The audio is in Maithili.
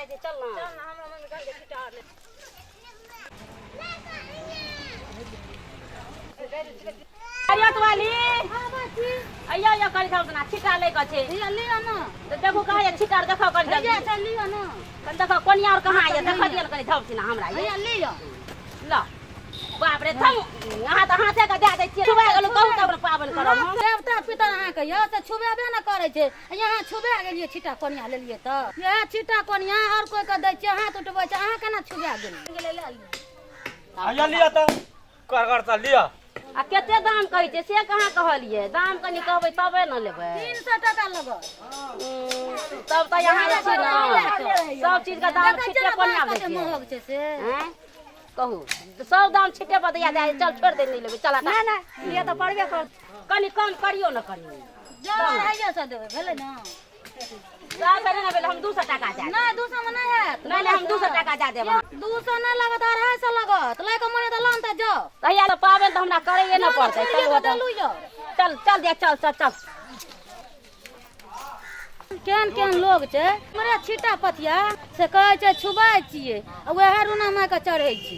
जाइ छै, चल ना। चल ना, हमरा मम्मी कहलकै छिट्टा आर ले। अयत वाली अइयो अइयो करी सब ना छिट्टा लै के छै। लिअ लिअ ना। तऽ देखू कहाँ ये छिट्टा आर, देखो कनी हैया जल्दी। छै, लिअ ना। कनी देखो कोनिया आर कहाँ ये, देखो दिअ ने कनी धप छिना हमरा ये। हैया लिअ। ल बाप रे, थम अहाँ तऽ हाथे के दए दै छियै। छुबा गेलहुँ कहू तब ने पाबनि करब हम। देवता पितर अहाँके यऽ से छुबेबे ने करै छै, यहाँ छुबा गेलियै। छिट्टा कोनिया लेलियै तऽ इएह छिट्टा कोनिया आओर कोइ के दै छियै, हाथ उठबै छै, अहाँ केना छुबा गेलियै? लए लिअ। हैया लिअ तऽ करगर तऽ लिअ। आ कते दाम कहै छियै से कहाँ कहलियै? दाम कनि कहबै तबे ने लेबै। 300 टका लगत। तब तऽ यहाँ जे छै ने सब चीज के दाम देखै छियै छिट्टे ने, कोनिया बाँस दै कते छियै। महग छै से। आँय? कहू, सब दाम छिट्टे पर दैया जाइ। चल छोड़ि दे, नहि लेबै, चल हटा। नहि नहि, लिअ तऽ पड़बे करत। कनि कम करियौ ने कनि। जाउ, 250 देबै, भेलै ने? 100 नहि भेलै, हम 200 टाका दए देब। नहि, 200 मे नहि हैत। नहि नहि, हम 200 टाका दए देब। 200 नहि लागत, 250 लागत। लैके मन तऽ लान तऽ जाउ। तहिया तऽ पाबनि तऽ हमरा करैए ने पड़तै। चल ओतऽ। देलू यौ। चल चल दिया, चल चल चल। केहन केहन लोग छै, हमरा छिट्टा पथिया से कहै छै छुबै छियै आ वएह रुना माय के चढ़ै छी।